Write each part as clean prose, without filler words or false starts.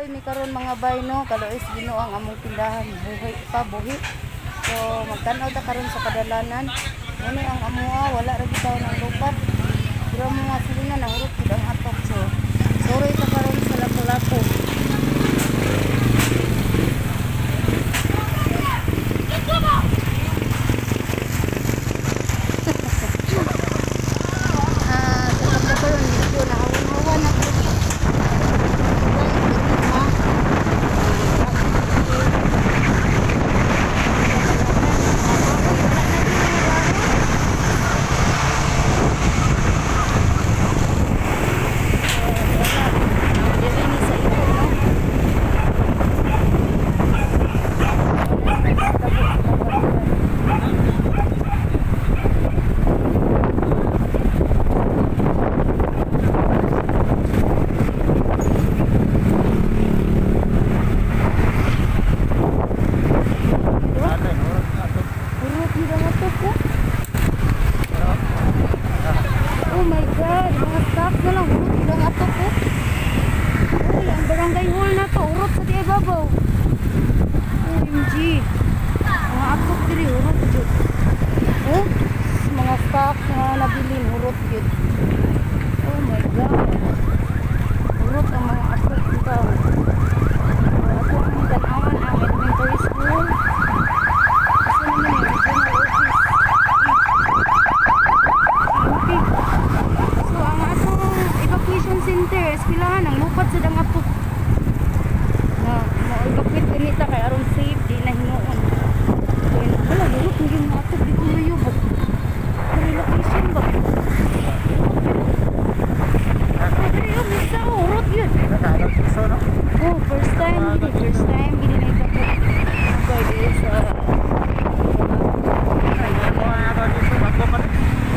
Kaluoy mi karon, mga bay, no. Kaluoy sa Ginoo ang among tindahan buhi pa, buhi. So magtan-aw ta karon sa kadalanan. Muna ang amoa, wala ra bitaw ng lupad. Pero ang mga silingan nahurot gid ang atok, so sorry ta karon sa lapo-lapo. Ah, sa pagkakaroon medyo nahawan-hawan na po. Dili ni sa imo, no? Urot ni ang atok ko. Oh my God, mga staff na lang, urot ni ang atok ko. Uy, ang barangay hall na to, urot sa di babaw. OMG. Mga atok diri, urot jud. Oh, mga staff nga nabilin, urot jud. Oh my God. Urot ang mga atok dito. Ato ang tanawan ang elementary school. Asa naman yung regional office? Okay. So ang atong evacuation center, eskwelahan ang lupad sa atok. Na mo-evacuate ganita kay aron safe di na hinuon. Kaya wala, lurot ng mga atok di tuloy ba. Relocation ba? Ay, diri oh, misa oh, urot yun. Oh, first time gini, first time gini na evacuate. Okay, diri sa.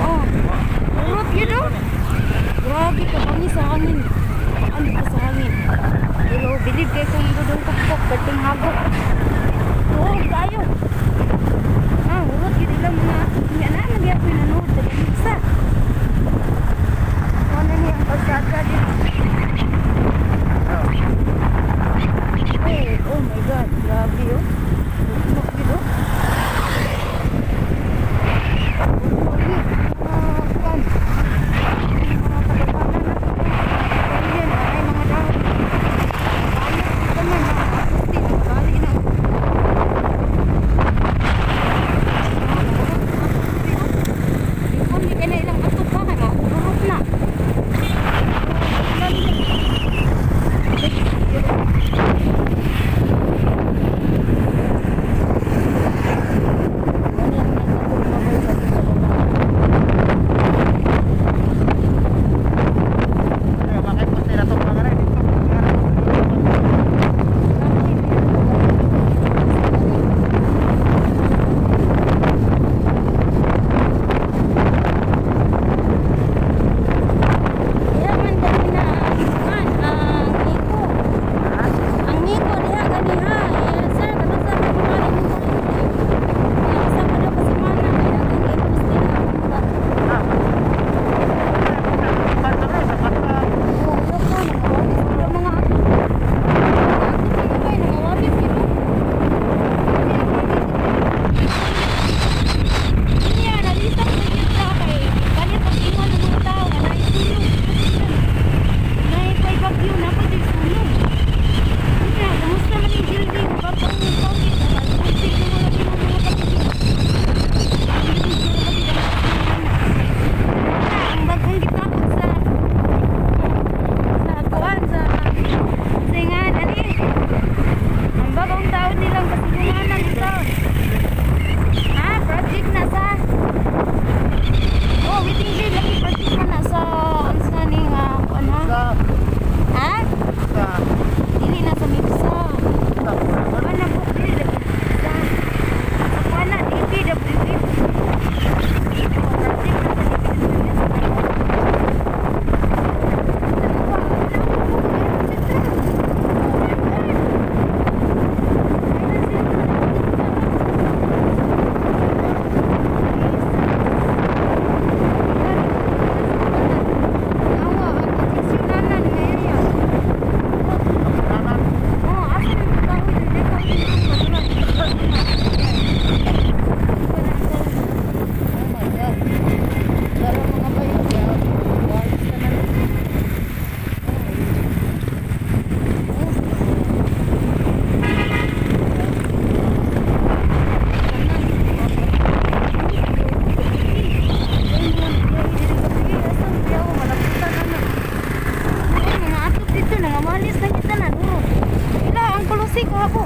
Oh, urot yun oh. Grabe ka bangi sa hangin. Ano ka sa hangin? Pero bilib kay kung dudong pukpok, perting hagok. Tuhog tayo. Ah, urot yun ilang mga atok niya na nagyapoy nanood taga sa. Ano ni ang kalsada dito? Oh, oh my God, grabe oh. Lugmok yun oh. Lugmok yun. Ah, kuwan. Mga kadalanan na to. Ganyan, ay mga dahon. Balik ka man, mga aposte, bali na. Kasi kahabo.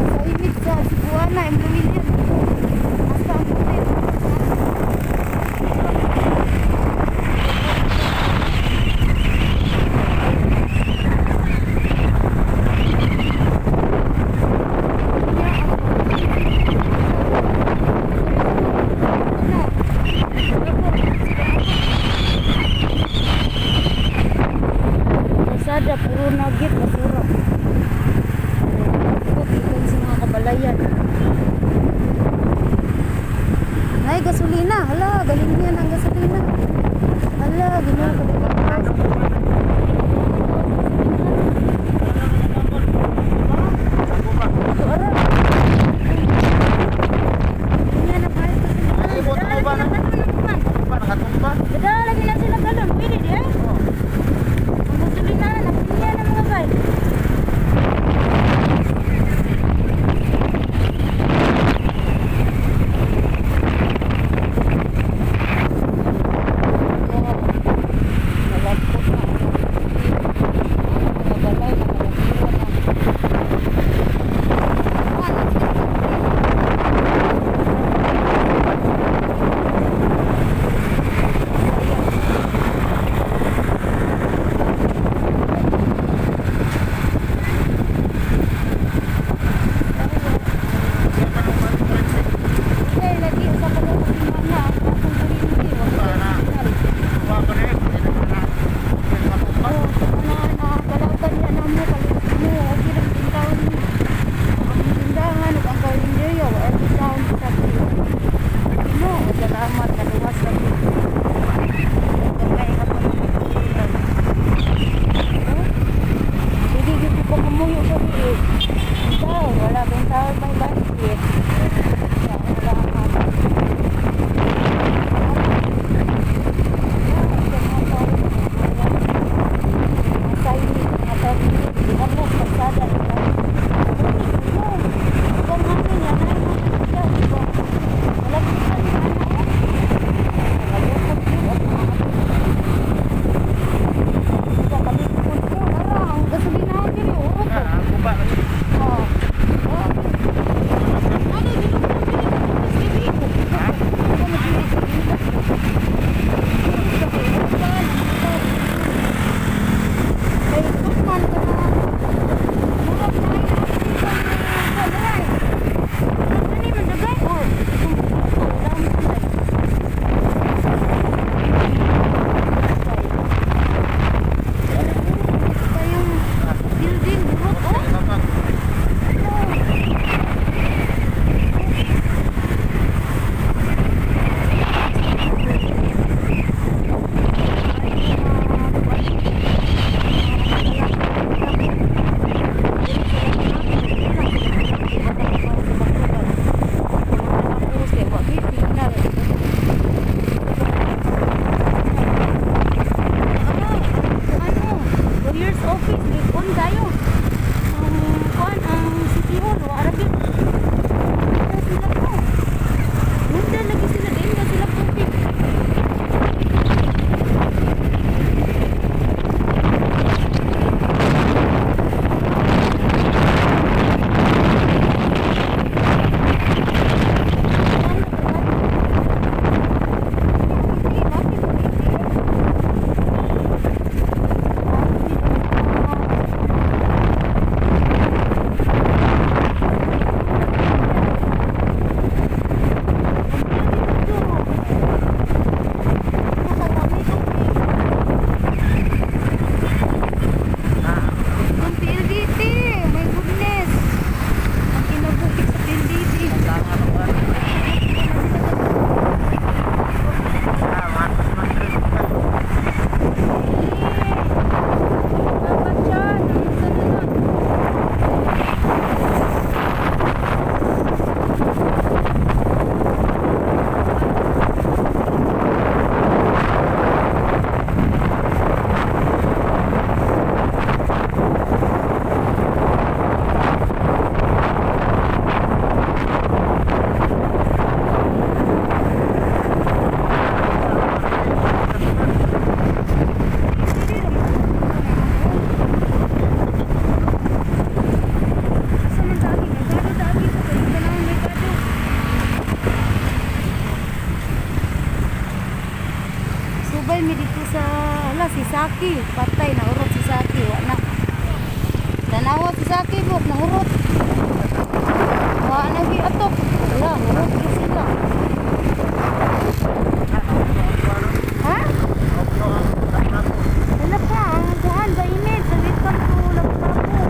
Sa imig sa Cebuana, M. William. Hasta ang puti. Kalsada, puro nagit, basura. Ikot, ikot sa mga kabalayan. Nay, gasolina. Hala, galing niya ng gasolina. Hala, ginawa ko diba? Ito, ara. Ganyan na kahit Ay, boto mo ba? gasolina. Nakatumba? Dada, lagi lang sila galon. Pwede di eh. Ang gasolina, napiya na mga bay. Nalagpot na ang mga balay, nakalagpot na. Okay, lagi sa pagkakasima na ang atong kuryente. Wag na Oh, na nakalautan niya na mo kalimut mo okay lang tindahan mo. Ang tindahan ug ang karinderya wa every town sa Ginoo, salamat naluwas ra gyud. Gamay nga pa mga kaibigan. Oh, hindi gyud ko pakamuyo sa eh. Ang tao, wala bang tao may basket. Sa wala ang kay buk nahurot. Wa na gyud atok. Wala, hurot gyud sila. Ha? Wala pa, ang kuan ba init sa welcome to Lapu-Lapu.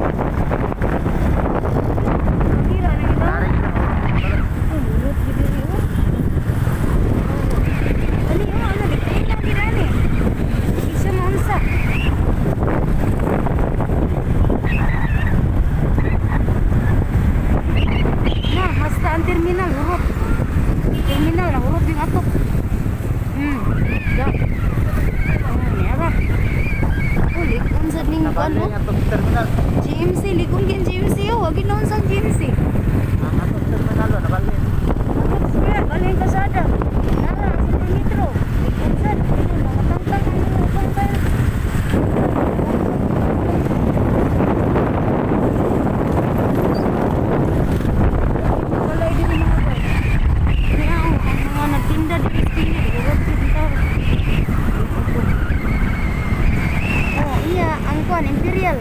Kira na ila. Ay, hurot gyud diri oh. Ali oh, ano di kay na gid ani. Di siya maunsa. Na, hasta ang terminal hurot. Terminal na hurot yung atok. Da. Oh, niara. Oh, likon sa ning kuan Nabali mo. nga itong terminal. GMC, likon gin GMC oh. Wag ginoon sa GMC. Ang atong terminal, oh, nabali. Atok square, galing kasada. Nara, ang Central Metro. Likon sad. Ayun, mga tangtang ang upang tayo. Walay diri mga bay. Niya oh, ang mga nagtinda diri sa kilid, hurot gyud ang tao. Oh, iya, ang kuan Imperial.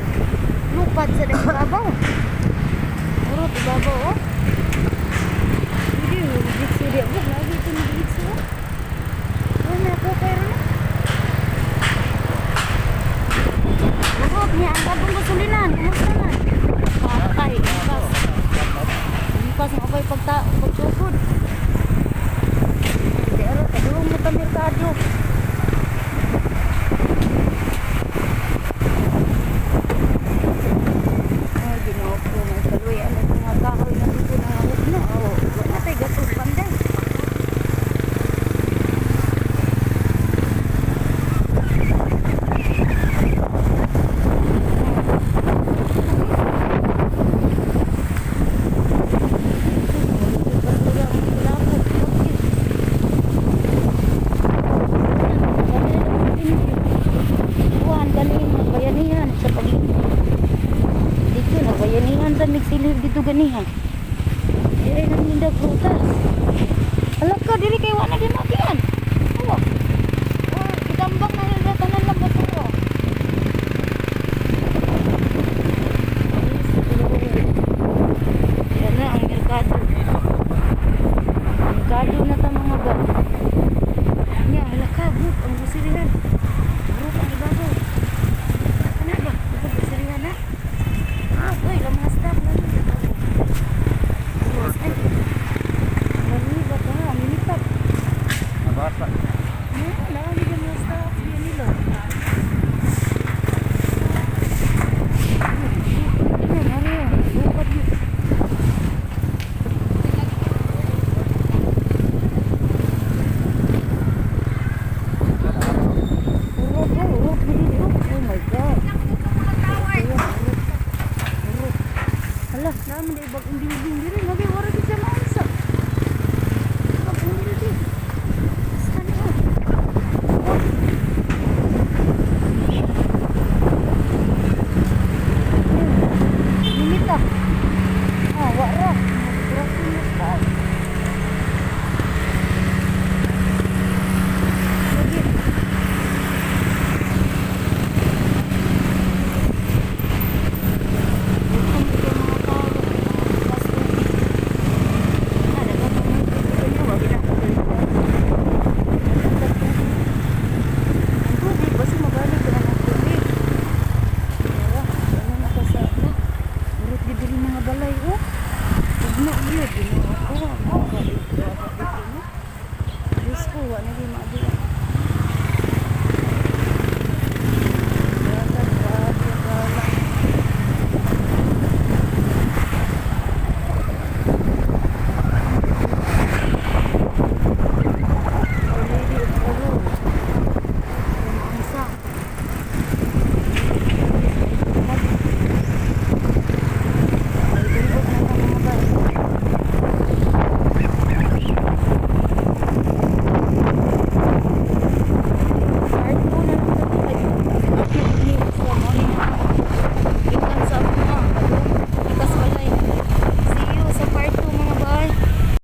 Lupad sa ibabaw. Hurot ibabaw oh. Hindi, diretso di abog. Lagi ito diretso oh. Oh, may ako kayo na. Hurot niya ang bagong gasulinan. Kumusta man? Patay, impas. Impas mo ako'y pagta pagsugod. Hindi, aro, kadulong mo ta merkado. Ay, Ginoo ko, may kaluyan at mga kahoy na dito na hugno. Oh, wala tayo gatos panday. Kuan ganin nagbayanihan sa pag dito nagbayanihan ta migsilip dito ganiha. Di ay nang ninda prutas. Alak ka diri kay wa na gimakian. Awa.